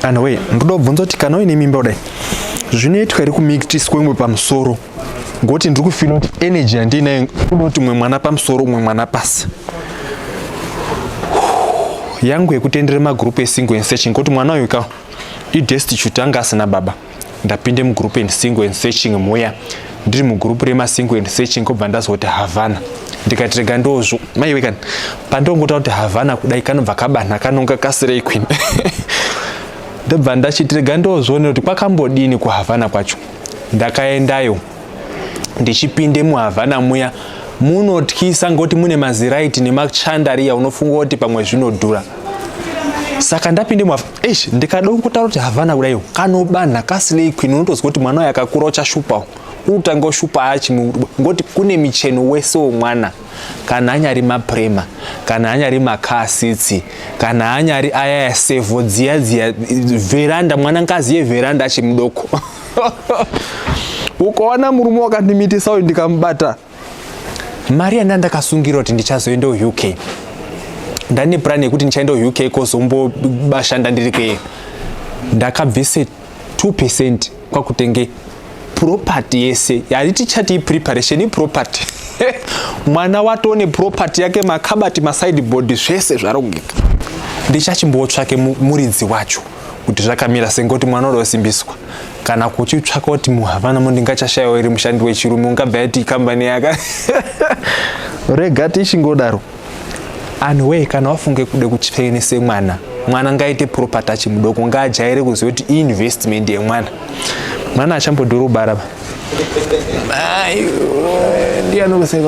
Anyway, ndoda kubvunza kuti kana uine mimba kudai zvinoitwa here kumitiswa imwe pamusoro, ngokuti ndiri kufila kuti energy yandiinayo kuda kuti umwe mwana pamusoro, umwe mwana pasi. Yangu yekutendera magroup esingle and searching, ngokuti mwana uyu ka idestitute, anga asina baba. Ndapinde mugroup and single and searching muya, ndiri mugroup remasingle and searching, kobva ndazwa kuti Havana. Ndikati rega ndozvo maiwe kani pandongotaura kuti Havana kudai, kanobva kabanha kanonga kasirei queen. Ndobva ndachiti rega ndozvione kuti kwakambodini kuHavana kwacho. Ndakaendayo, ndichipinde muHavana muya munotyisa, ngoti mune maziraiti nemachandelier, unofunga kuti pamwe zvinodhura. Saka ndapinde eish, ndikadongotaura kuti Havana kudaiyo, kanobanha kaslay queen. Unotozwa kuti mwana uyu akakura uchashupawo, unotanga ushupa achi, ngoti kune micheno wese womwana, kana anyari maprema, kana anyari macar seats, kana anyari ayaya sevho dziya dziya, veranda. Mwana ngaziye veranda achimudoko. Ukaona murume wakandimitisa uyu, ndikamubata mari yanda ndakasungira kuti ndichazoenda UK, ndane plan yekuti ndichaenda UK kozombobashanda ndiri kweyo. Ndakabvise 2% kwakutenge property yese. Yariti chati ipreparation, iproperty. Mwana watone property yake, makabati, masideboard, zvese zvarongeka. Ndichachimbotsvake muridzi wacho kuti zvakamira sengoti mwana uda kusimbiswa, kana kuchitsvaka kuti muHavana mo ndingachashayiwa iri mushandi wechirume ungabva yati kambani yaka. Rega tichingodaro. Anyway, kana wafunge kude kuchenese mwana, mwana ngaite property achimudoko, ngaajaire kuziva kuti investment yemwana. Mwana achambodhura kubara ba. Ndiani kuseka?